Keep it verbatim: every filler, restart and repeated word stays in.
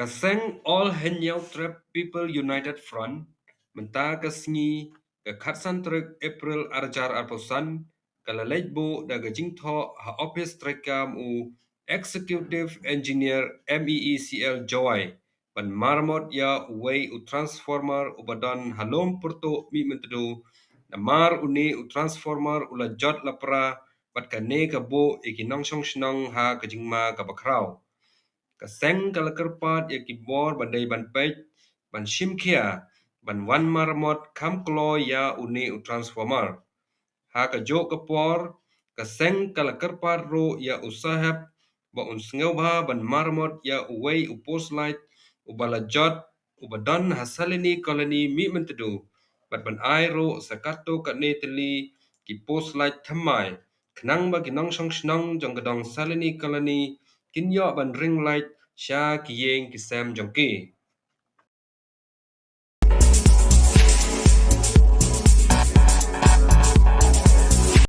Ka seng All Hynñiewtrep People United Front mynta ka sngi ka khatsan tarik April arhajar arphew san ka la leit buh da ka jingthoh ha ophis treikam u Executive Engineer M E E C L Jowai ban maramot ïa uwei u transformer uba don ha Lum Pyrtuh Mihmyntdu, namar une u transformer u la jot la pra bad kane ka buh ïa ki nongshong shnong ha ka jingma kaba khraw. Ka seng ka la kyrpad ïa ki bor ba dei ban peit, ban shim khia, ban wan maramot kham kloi ïa une u transformer. Ha kajuh ka por, ka seng ka la kyrpad ruh ïa u Saheb ba un sngewbha ban maramot ïa uwei u post light uba la jot uba don ha Salini Colony Mihmyntdu bad ban ai ruh sa katto katne tylli ki post light thymmai khnang ba ki nongshong shnong jong ka dong Salini Colony kin ïoh ban ring light sha ki ïing ki sem jong ki.